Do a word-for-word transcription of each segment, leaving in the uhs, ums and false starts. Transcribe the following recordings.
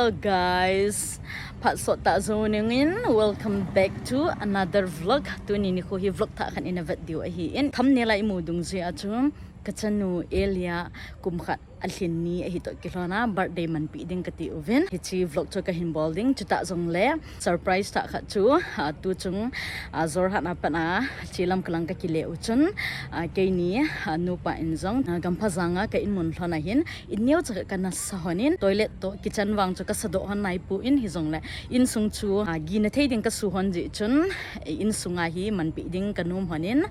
Guys, phat sot tah jou ning in, welcome back to another vlog. Tuni nikho hi vlog thah khat ina vet diu ahi in. Thumbnail a imu dungjuia chu kachanu Elia kum khat alhin ni ahi toh kilhon a birthday manpi ding kati uvin. Hiche vlog chu kahin bol ding, chutah jongle surprise thah khat chu, ah, tuchung, ah, Jorhat a pat a, hiche lam kalang kakile u chun, ah, keini, ah, nupa in jong, ah, Gampha janga ka in mun lhon ahin, in neocha kana sa lhon in, toilet toh kitchen vang chu kasa doh lhon naipon, hijongle insung chu, ah, gina thei ding kasu lhon jeh chun, insunga hi manpi ding kanom lhon in,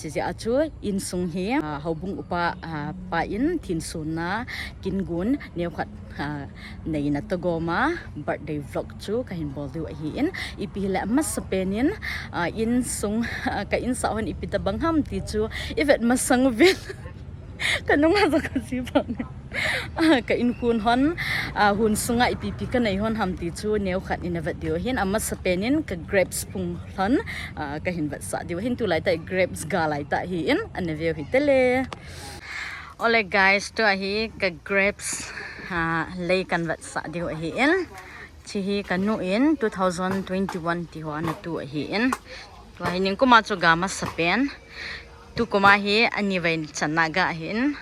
chujeh a chu insung hi, ah, houbung upa, ah, pa in thinsunna kingun neokhat, ah, neina toh gom a birthday vlog chu kahin bol diu ahi in, ipi hile amasapen in, ah, insung, ah, ka insah lhon ipi tobang ham ti chu ivet masang uvin. Kanunga jong kaji bang. Ah, ka in hun lhon, ah, hun sunga ipi ipi kanei lhon ham ti chu neokhat ina vet diu ahin, amasapen in ka grapes phung lhon, ah, kahin vetsah diu ahin, tulai tah grapes ga lai tah ahi in, ana veu hite le. Ole guys, tua hi ka grapes, ah, lei kahin vetsah diu ahi in. Hiche hi kanu in two thousand twenty-one ti hoa ana tu ahi in. Tua hi nikum a chu ga masapen. Tukum a hi ani vei channa ga ahi in.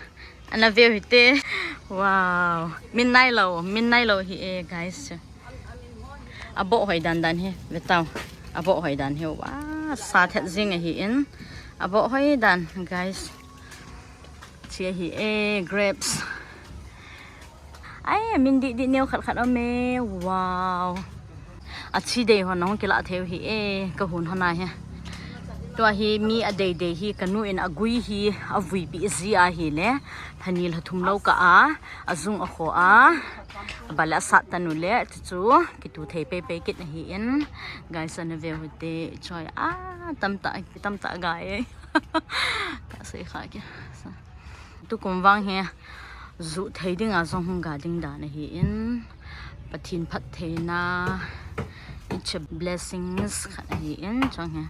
Ana veu hite. Wow. Min nailou, min nailou hi e, guys. Aboh hoi dan dan hi. Ve tau. Aboh hoi dan hi. Wow. Sa thet jing ahi in. Aboh hoi dan, guys. Hiche hi e, grapes. Ai, min dih dih neokhat khat aume. Wow. Achi dei lhon ahung kilah thei u hi e, kahun lhon ahi. Tua hi mi adei dei hi, kanu in agui hi avuipi ji ahile, lhani lhathum lou kah a, ajung akho a, abale asat tanu le, chuchu kitu thei pei pei kit ahi in. Guys, ana veu hite, choi a, tamtah, tamtah ga e. Kasei kha ke. Tukum vang hi juh thei dinga jong hung ga ding dan ahi in, Pathen phattheina, it's a blessings khat ahi in, chang hi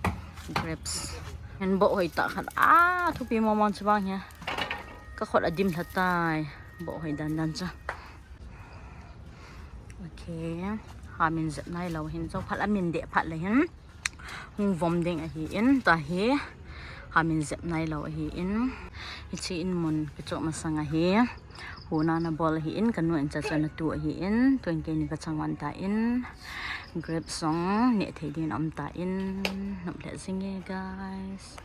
grapes. Hin boh hoi tah khat a, thupi mong mong chu vang hi. Ka khut adim lha tai, boh hoi dan dan chu. Okay, ha min jep nailou hin, chu phat a min deh phat le hin. Hung vom ding ahi in, tua hi ha min jep nailou ahi in. Hiche in mun kichoh masang ahi. Huna ana bol ahi in, kanu in chacha ana tu ahi in. Tuin keini kachang uvin tan. Grapes jong neh thei din aum tan. Nom le jing e, guys.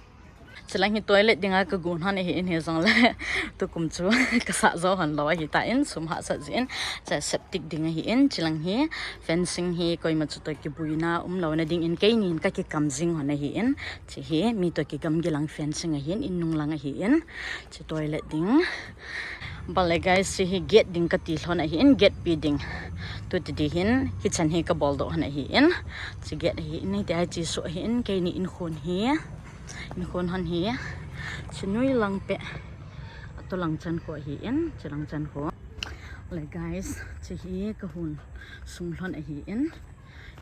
Chilang hi toilet dinga kagun lhon ahi in, hijongle tukum chu kasah jou lhon lou ahi tan, sum hahsat jeh in. Cha septic ding ahi in, chilang hi fencing hi koima chu toh kibuina umlouna ding in keinin kakikam jing lhon ahi in. Hiche hi mi toh kigamgi lang fencing ahi in, in nung lang ahi in. Hiche toilet ding. Bale guys, hiche hi gate ding kati lhon ahi in, gate pi ding. Tuti di hin, hichan hi kabol doh lhon ahi in. Hiche gate ahi in, hitia hiche soh ahi in, keini in khun hi. In khun lhon hi. Hiche nui lang peh. Atu lang chan kho ahi in, hiche lang chan kho. Le guys, hiche hi kahun sung lhon ahi in.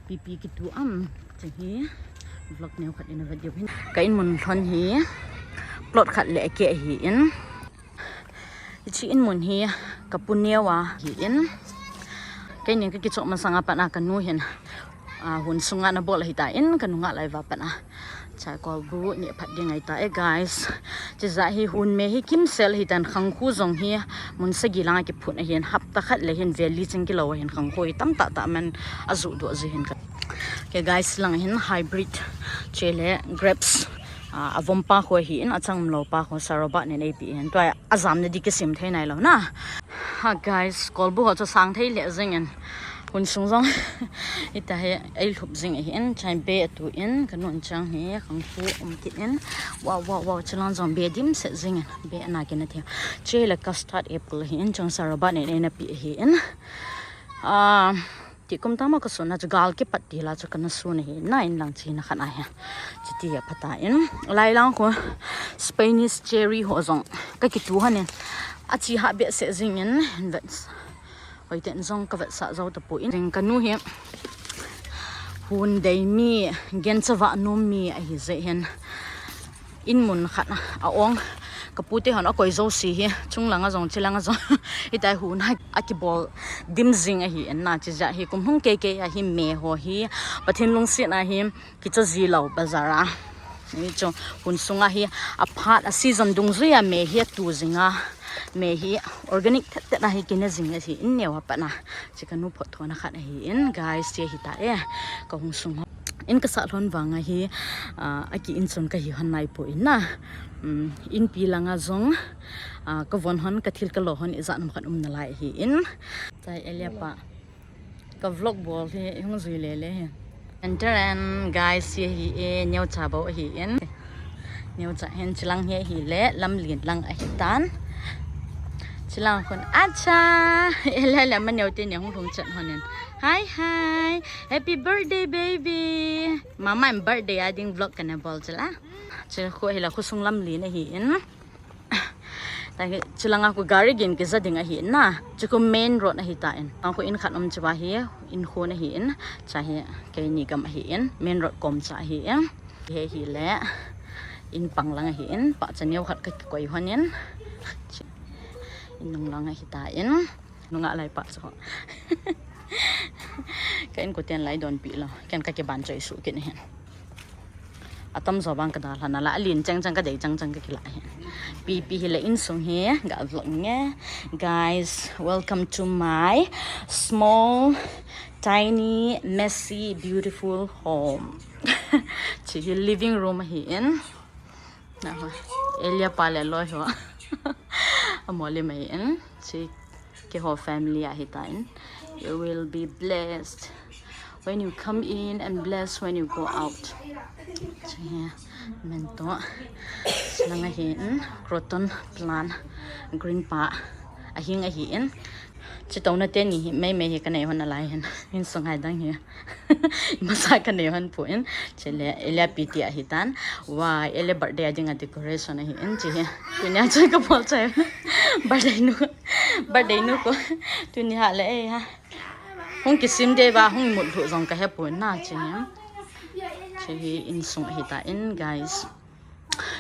Ipi ipi kitu am, hiche hi vlog neokhat ina vet diu hin. Ka in mun lhon hi plot khat le akeh ahi in. Hiche in mun hi kapu neo ahi in. Keinin kakichoh masang a pat a kanu hin, ah, hun sunga ana bol ahi tan, kanu ngah lai uva pat a. Chai kolbu neh phat ding ahi tai, guys. Hiche jat hi hun me hi kimsel ahi tan, khangkhu jong hi mun sagi langa kiphut ahi in, hapta khat le hin vel li ching kilou ahi in, khangkhu hi tamtah tah man ajuh doh ji hin ka. Okay guys, lang hin hybrid hiche le grapes, ah, avom pa kho ahi in, achang umlou pa kho Sarobat nen eipe ahi in. Tua ajamna di kisim thei nailou na. Ha guys, kolbu ho chu sang thei lheh jing in. Hun sung jong. Hitia hi eilhup jing ahi in, chai be atu in, kanu in chang hi, khangkhu um kit in. Wow, wow, wow, chilang jong be dimset jing in. Be ana kina thei. Hiche le custard apple ahi in, chang Sarobat nen eina pe ahi in. Ah, ti kum tama kasun a chu gal kipat ti la chu kana sun ahi. Na in lang china khat ahi. Chuti a phat a in. Lai lang kho Spanish cherry ho jong kakitu lhon in. Achi ha behseh jing in, hin vet. Hoiten jong kavetsah jou tapon. Jing kanu hi hun dei mi, gancha vah nom mi ahi jeh hin. In mun khat a ong Kapute hon akoi jouse hi, chunglanga jong, chilanga jong, hitia hi hun a kibol dim jing ahi in na, chijeh hi kum hung keikei a hi me ho hi, Pathen lungset a hi, kicho ji lou bazar a. Hichu hun sunga hi, aphat a season dungjuia me hi atu jinga, me hi organic thet thet a hi kine jing ahi in neo a pat na. Chi kanu photthona khat ahi in, guys, chi hita e, kahung sung ho. In kasah lhon vang ahi, ah, aki in chun kahi hon naipoi na. Um, inpi langa jong, ah, kavon hon, kathil kalo hon, ijat ham khat um nalai ahi in. Chai Elia pa. Ka vlog bol hi, hung jui lele hi. Entaran, guys, hi ahi e, neocha bou ahi in. Neocha hin chilang hi ahile, lamlen lang ahi tan. Chilang khun, acha! Elia le ama neo teni hung lhung chat hon in. Hi, hi! Happy birthday, baby! Mama in birthday a ding vlog kana bol chila. Chi khu hila khosung lamlen ahi in. Tahi, chilanga khu gari gin kija ding ahi in na. Chi khu main road ahi tan. Ang khu in khat um chiva hi, in khu na ahi in. Cha hi, keini gam ahi in. Main road kom cha ahi in. Hi ahile, in pang lang ahi in. Pahcha neo khat kakikoi hon in. Chi, in nung lang ahi tan. Nunga lai pahcha ho. Ka in khu ten lai donpi lou. Ken kakiban choi suh kit ahi. Atamjo vang kadalhan ala, alen chang chang kadei chang chang kakila hi. Pipi hile insung hi, ga vlog nge. Guys, welcome to my small, tiny, messy, beautiful home. Chi hi living room ahi in. Naho. Elia pa le loi ho. Amoli mai in. Chi keiho family ahi tan. You will be blessed when you come in and blessed when you go out. Chi hi, mento. Langa hi, hmm, croton plant, green pa. Ahing ahi in. Chitouna teni hi, mei mei hi kanei hon alai hin. Insung hai dang hi. Masa kanei hon poi in. Chile, Elia piti ahi tan. Wa, Elia birthday a dinga decoration ahi in. Chi hi. Tunia chu kabol chai. Birthday nu. Birthday nu ko. Tuni ha le ei ha. Hung kisim de ba, hung mut lhu jong kahe poi na chi hi. Chi hi insung ahi tan, guys.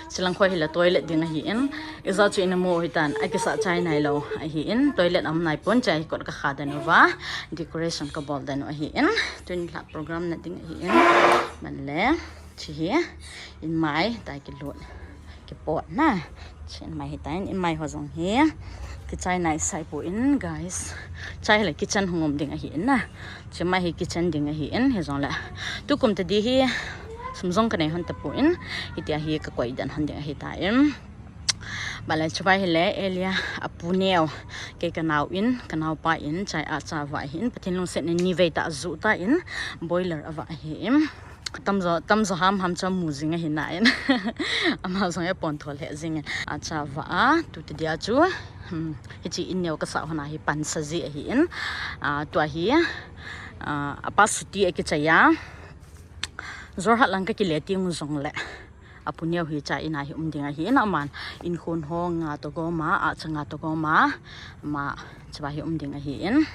Chilang khu hila toilet ding ahi in. Ija chu in amu ahi tan, akisah chai nailou ahi in. Toilet aum naipon, chai kot kakha den uva. Decoration kabol den u ahi in. Tun la program na ding ahi in. Man le, chi hi, in mai, tai kilut. Kipot na. Chi in mai hi tan, in mai ho jong hi. Kichai nai sai poi in, guys. Chai le kitchen hung um ding ahi in na. Chi mai hi kitchen ding ahi in, hijongle. Tukum tadi hi, sum jong kanei hon tapoi in, hitia hi kakoi den hon ding ahi tan. Bale chubai hile, Elia apu neo, kei kanao in, kanaopa in, chai a cha ava ahi in, Pathen lungset in nivei ta aju tan, boiler ava ahi in. Tamjo, tamjo ham ham chu amu jing ahi na in. Ama jong apon thol he jing in. A cha ava a, tu tadi a chu. Hmm, hichi in neo kasah hon a hi pansa ji ahi in. Ah, tua hi, ah, apa suti akichai a. Jorhat lang kakile teng jongle. Apu neo hi cha in a hi um ding ahi in aman. In khun ho nga to gom a, a cha nga to gom a. Ama Chuba hi um ding ahi in.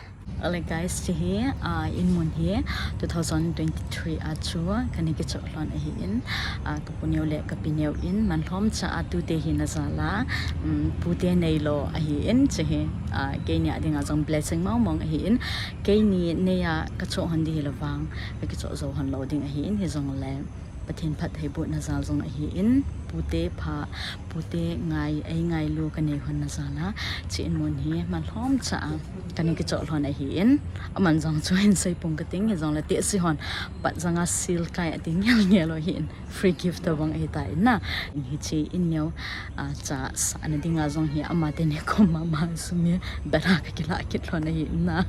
Ole guys, chi hi, ah, in mun hi two thousand twenty-three a chu kana kichoh lhon ahi in. Ah, kapu neo le kapi neo in, man lhom cha a tute hi na jal a, um, pute neilou ahi in, chi hi, ah, keini a dinga jong blessing mong mong ahi in. Keini nei a kachoh hon di hi lovang, kakichoh jou hon lou ding ahi in, hijongle. Pathen phattheibohna jal jong ahi in, pute pha, pute ngai, ei ngailu kanei hon na jal a, chi in mun hi man lhom cha a, kana kichoh lhon ahi in, aman jong chu hin sei pung kating, hijongle tehse hon, pat jang a sil kai a ti ngel ngel u ahi in, free gift tabang ahi tan na, in hichi in neo, a, cha sa na dinga jong hi ama teni kom mama sum hi, bera kakilah kit lhon ahi in na,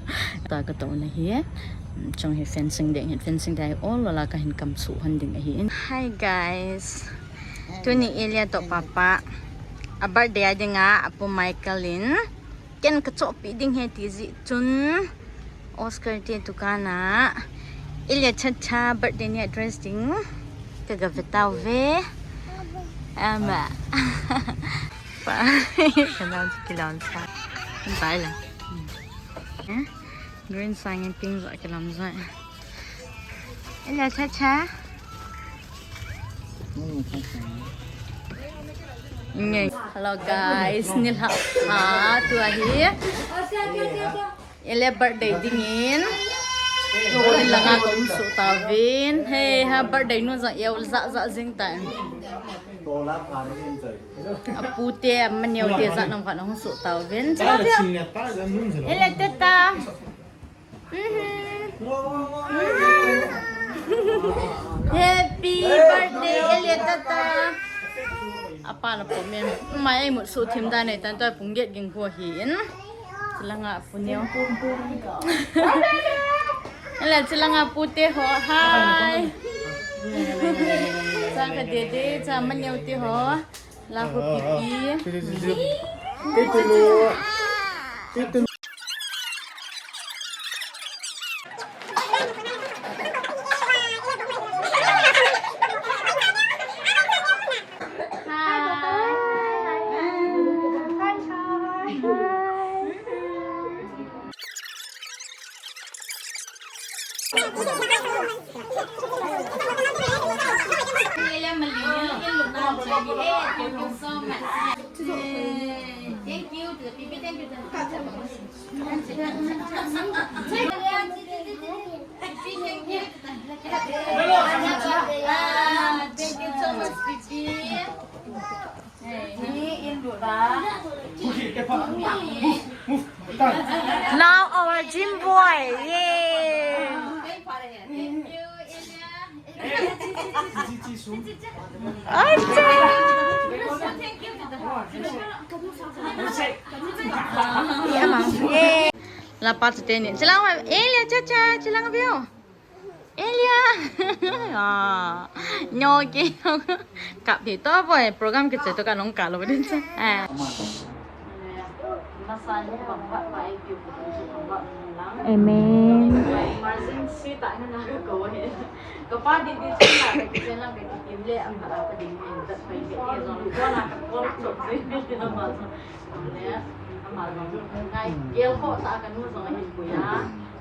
ta kato na hi. Chung hi fencing ding, hin fencing ding, ol la kahin kam suh hon ding ahi in. Hi guys. Tuni Elia toh papa a birthday a dinga apu Michael in ken kachohpeh ding ahi ti jeh chun Oscar te dukan a Elia chacha birthday ni a dress ding kaga ve tauve. Ama. Pa. Kana kilon sa. Bye la. Eh? Green sang in pink jat kilam jat. Elia chacha. Hello guys, nilhah pha tua hi. Ele birthday dingin. Nilanga ka um soh tauvin. Hei ha birthday nu jong eu ja ja jing tan. Apute, amaneo te jat nang khat ahung soh tauvin. Ele teta. Mhm. Happy birthday, Ele teta. Apa na po men. Mai ai mut soh thim da nei tan toi pung get ging ko hi in. Chilanga pu neo. Ele chilanga pute ho. Hi. Cha ka dede, cha maneo te ho. La ho pipi. Thank you. Thank you so much, Pipi. Now our gym boy. Yay. Acha. Yay. Lapa chu teni. Chilang, Elia, cha cha, chilang view. Elia. Ah. Nyo ke. Kap di to boy. Program ke che to ka nong ka lo din cha. Ah. Amen.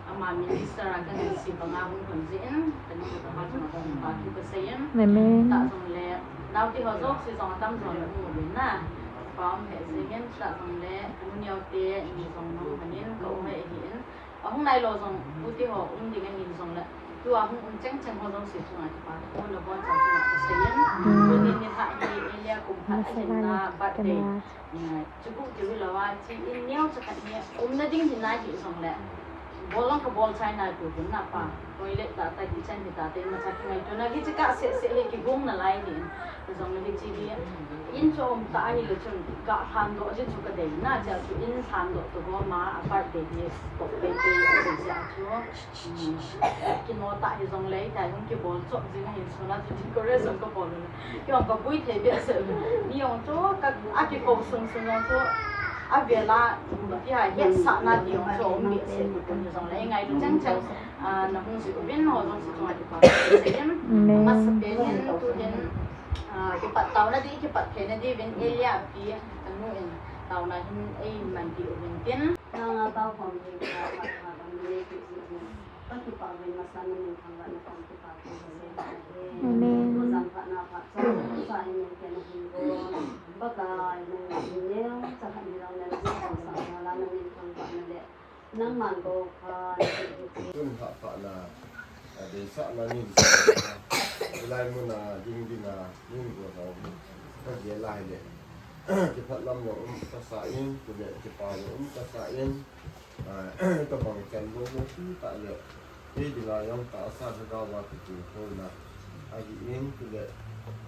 Ama minister a kahin sih banga hung hon jin, kanu kapa chunga kapa thu kasei in. Amen. Tah jongle, naote ho jouse jong atam jong hung uvin na. Pa um hih jeng in, tah jongle, kanu neote ni jong nung hon in, ka um hih in. Ahung nailou jong, pute ho um ding ahi jongle, tua hung um cheng cheng ho jouse chunga kipa thu nabonchauvin chunga kasei in. Tuni nilhah hi, Elia kum khat ahinna birthday. Chuku kiu hilou a, chi in neocha khat hi umna ding hina hi jongle. Bol lang kabol chai nai pu hun na pa. Toilet tah tah, kitchen hi tah tah, imacha kingaitona hi chi kah seh seh hi kigong nalai hi. Hijongle hichi hi in chu um tah ahile chun ka lhandoh ji chu kadei na, chea chu in lhandoh to gom a, a birthday hi kop pei pei a dei jeh a chu. Kino tah hijongle, tai hung kibol chop jing ahin sona chu decoration kabol u le. Kei jong kabui thei behseh u. Mi jong chu ka, akikou sung sung jong chu. Avel a, ipi ham hetsahna ti jong chu um behseh u. Hijongle, ngailu chang chang, ah, nahung jih uvin ho jong chu chunga kipa thu kasei in. Amen. Amasapen in, tuhin, ah, kipat taona di, kipat theina diuvin, Elia pi, kanu in, taona hin eiman diuvin tin. Nanga tao khom hi, ka, ka, ka, ka, ka, ka, ka, ka, Kakipah uvin, masa namin thangvahna thangkipah thu kasei ahi. Amen. Tujang phatna phat chomcha in eipeh nahin bou. Pakai, nangin neocha khat hijongle, nangin thangvahna le nangman bou kha. Tun hahphatna, a, deisahna nin, hilai muna ding dinga nin go hou. Kagel lai le. Kipah lam jong um kasa in, kile kipah jong um kasa in. Ah, tabang chan bou bou chu tah le. Kei dinga jong tahsa lhagao a kitu khona ahi in, chule,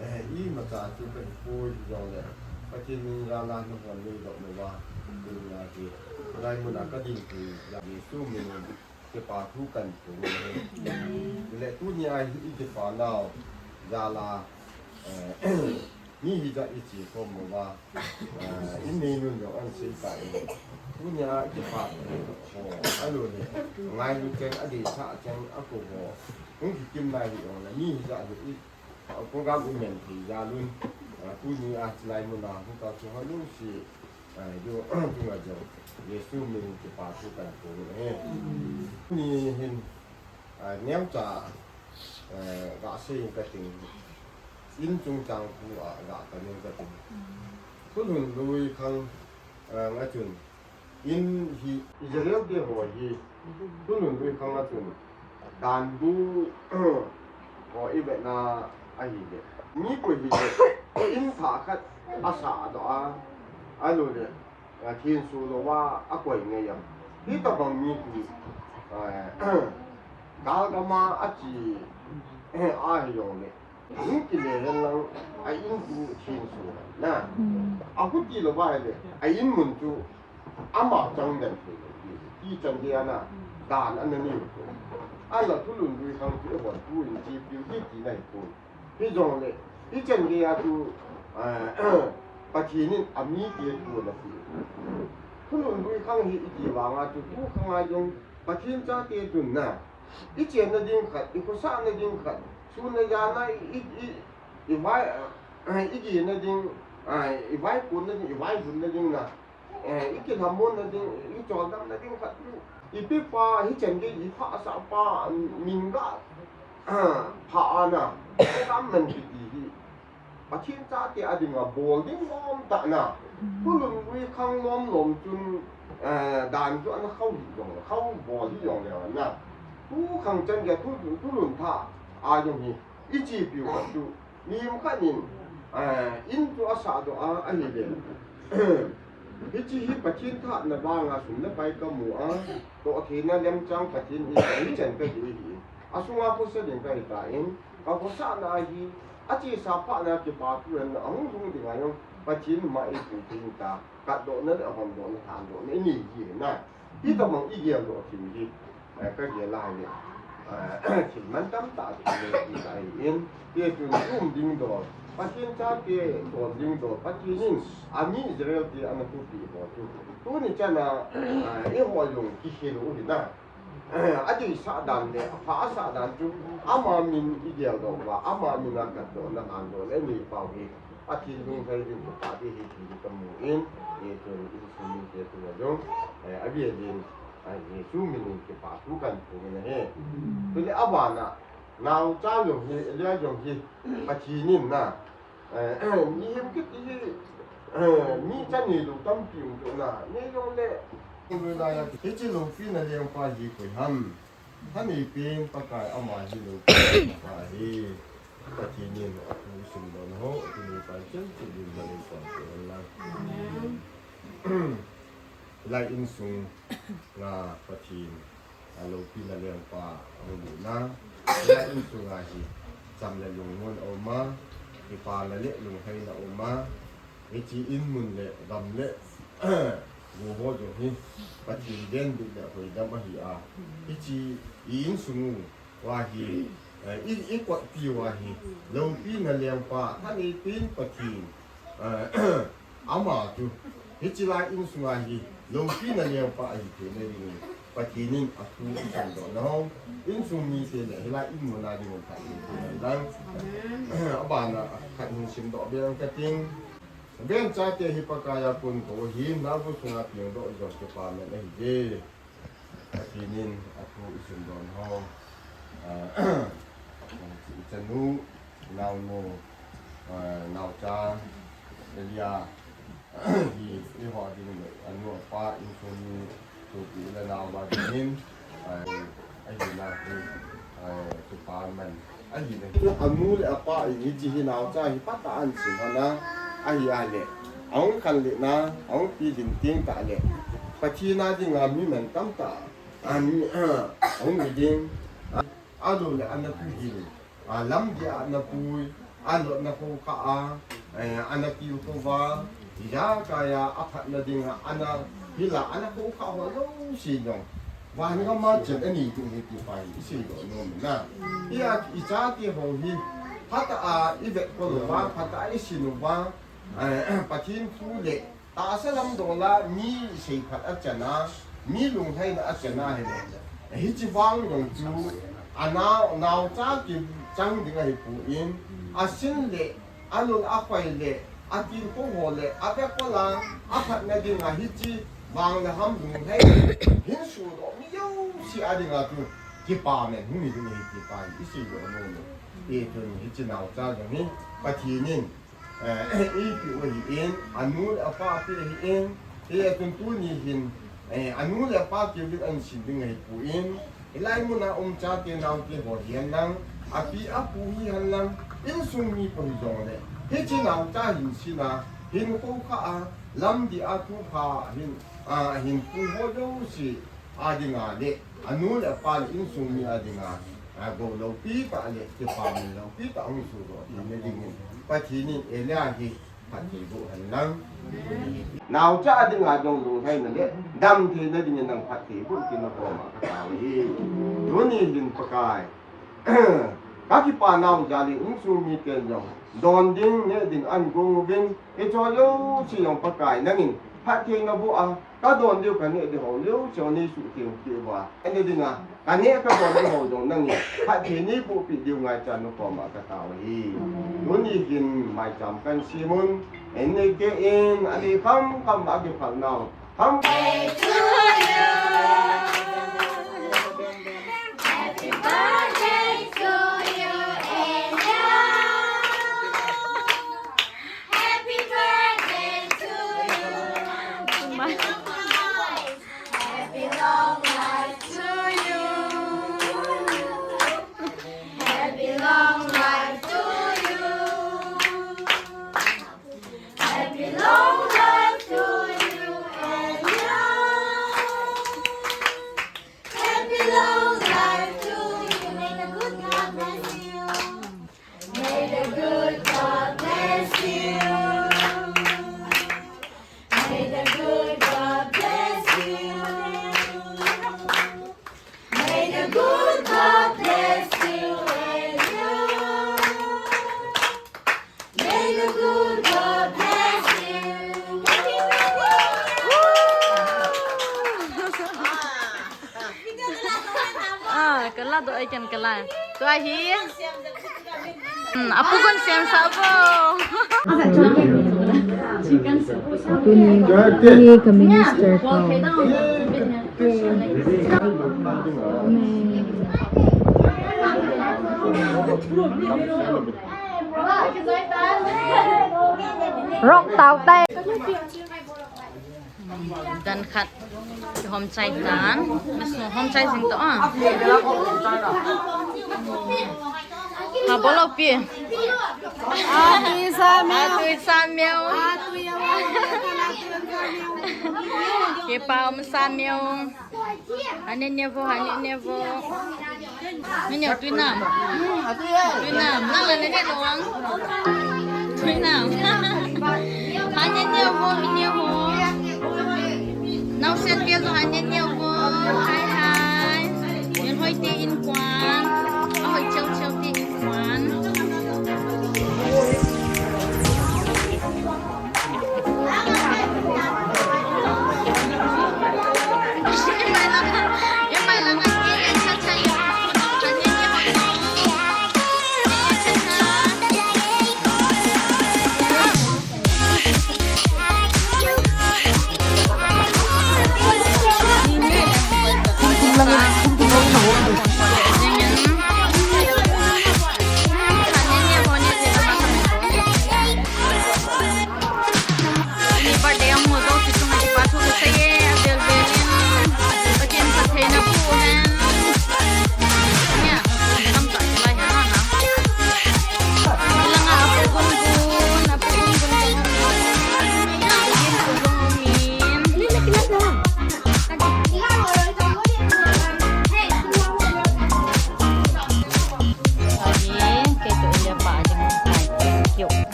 eh, imacha chu kakipui jongle, Pathen min jal a nahon neidoh uva, kei dinga hi, hilai muna kading hi, Jesu min in kipa thu kahin phong uve. Chule tunia hi i kipa nau jal a, eh, mi hijat i che khom uva, ah, in neinu jong ahin sei tan. Tunia kipah ho, alo le, ngailu cheng, adeisah cheng, akou ho. Hung kikim nai hi jongle, mi hijat hi i, ah, program i men thei jal un. Ah, tunia chilai muna hung tao chu ho lungsi, ah, jo, tunga jong Jesu min in kipa thu kahin phong uve. Tuni hin, ah, neocha, eh, gasei in kating. In chungchang khu a ga kaning kating. Thulhun lui khang, ah, a chun, in hi Israel te ho hi, Thulhun lui khang a chun, dan bu, ho i vetna ahi le. Mi koi hi le, in thah khat a sah doh a, a lo le, a thin su lo a, a koi ngai am. Hi tabang mi koi, ah, gal gam a a chi, a hi jong le. Hung kile hen lang, a in bu thin su na. Hmm. A huti lo ba le, a in mun chu ama chang den thei lo. Ti chan dia na, dan ana nei. Ala Thulhun lui khang chu hon tu in chi piu ti ti nai pu. Hi jong le, hi chan dia chu, eh, Pathen in a mi te thu ana pi. Thulhun lui khang hi i ti vang a chu, tu khang a jong Pathen chate tun na. I chenna ding khat, i khosahna ding khat, sun le jan a i, i, i, i vai, eh, i gehna ding, ah, i vaikunna ding, i vaivunna ding na, eh, i kilhamonna ding, i choldamna ding khat, i pepa, hi chan gei, i phasah pa, min ga, ah, pha ana, kam man kiti hi. Pathen chate a dinga bol ding lom tah na. Thulhun lui khang lom lom chun, eh, dan chu ana khau hi jong, khau bol hi jong le na. Tu khang chan gei tu, Thulhun thah a jong hi, i chi piu khat chu, mi khat in, eh, in chu a sah doh a, ahi le. Hichi hi Pathen thahna vang a sum le pai ka mu a, toh theina lemchang Pathen in, hi chan ka hi hi. A sunga khosa ding ka hi ta in, ka khosahna hi, a chesa phatna kipa thu hen a hung lhung ding a jong, Pathen ma i pu ding ta, katdohna le hondohna, thandohna i nei hi na. Hi tabang i gel doh thim hi, eh, ka gel a hi, eh, thil man tam tah thil le ti ka hi in, ti chun um ding dol, Pathen chate don ding dol, Pathen in a mi Israel te ana thupi ho chu. Tuni chan a, eh, i ho jong kikhel u hi na. A deisah dan le, a phasah dan chu, ama min i gel doh uva, ama min a katdohna, thandohna i nei pau hi, Pathen lunglhai ding kipa ding hi ti ka mu in, hichun insung mite tuna jong, eh, a bia din, a Jesu min in kipa thu kan phong in ahi. Tule a bana, naocha jong hi, Elia jong hi, Pathen in na, Eh, mihem kiti hi, eh, mi cha neilou tampi um doh na, nei jong le. Hichi loupina lengpa hi koi ham. Thanei pen Pakai ama hi loupina pa hi. Pathen in athu i simdoh na ho, tuni pan chen chu din ma lei pon ko lang. Amen. Lai insung nga Pathen, a loupina lengpa a hung na. Lai insung a hi, cham le lungmon a um a, kipana le lungheina a um a, hichi in mun le gam le, go ho jong hi, Pathen venbit le hoidam ahi a. Hichi i insung u, Wa hi, eh, i, i kotpi wa hi, loupina lengpa, thanei pen Pathen, eh, ama chu, hichi lai insung a hi, loupina lengpa ahi thei na ding, Pathen in athu i simdoh na ho, insung mite le, hilai in mun a ding pha thei na lang. Amen. Abana, khat hin simdoh be ang kating. Venchate hi Pakai a kon ko hi, naobu sunga piang doh jong kipa man ahi je. Pathen in athu i simdoh na ho. Ah, i chanu, naonu, ah, naocha, Elia, hi, i ho ding le, anu apa, insung mi, tupi le nao ba ding in, ah, ahi na hi, ah, kipa man. Ahi le. Anu le apa in hichi hi naocha hi phatah a ahin sim hon a, ahi a le. Ahung khanlet na, ahung pilhin teng tah le. Pathen a dinga mi man tamtah, a mi, ahung hi ding. A, alo le ana tu hi le. A, lampi a ana pui, a lotna kho kha a, eh, ana tilkhou va, ijakai a, aphatna dinga, ana hila, ana kho kha ho jouse jong. Van gam a chen anei ding ahi ti pa hi i seidoh nom in a. Hia i chate ho hi, phatah a i vetkol uva, phatah a i sin uva, eh, Pathen thu le tahsa lam dol a mi seiphat a chan a, mi lunglhaina a chan a hile. Hichi vang jong chu, a nao, naocha kichang ding ahi poi, a sin le, a lung a khoi le, a tilkhou ho le, a vetkol a, aphatna dinga hichi vang le ham lunglhai hin sudoh mi jouse a dinga chu kipa man hung hi ding ahi ti pa hi i seidoh nom e. Hichun hichi naocha jong hi Pathen in Eh, ipi u ahin, anu le apa pi ahin, eh, atun tuni hin, eh, anu le apa keu ding ahin sin ding ahipoi. Hilai muna um chate naote ho hihen lang, api apu hihen lang, insung mi pa hijongle, hiche naocha hin sin a, hin khoukhah a, lamdih a thupha hin, a, hin pu ho jouse a dinga le, anu le apa le insung mi a dinga, a, gou loupi tah le, kipa min loupi tah hung sohdoh theina dingin, Pathen in Elijah hi phatthei boh hen lang. Naocha a dinga jong lunglhaina le damtheina dingin nang phatthei boh tin nakoma katao ahi. Tuni hin Pakai, kakipa nau jal in insung miten jong don ding, neh ding ahin gong uvin, hicheho jouse jong Pakai nangin phatthei naboh a, kadon diu kaneh diu ho jouse jong neisuhtheng peh uva, ana dinga kaneh kadon diu ho jong nangin phatthei neibohpeh diu ngaichan nakoma katao ahi. Tuni hin maicham kahin sem un, in neite in, anei khamkham a kiphal nau, kham Ah, kala do ai kan kala. Tua hi. Hmm, apu kon sem sabo. Tuni hi ka minister ko. Rock tau tai. Dan khat. Hom chai tan. Mas no hom chai jing to a. Ha bolo pi. Atui sa meu. Atui sa meu. Atui ya wa. Ke pa um sa meu. Ane nevo, ane nevo. Ni neo tui nam. Tui nam. Nang la ne ne lo ang. Tui nam. Ane nevo, nevo.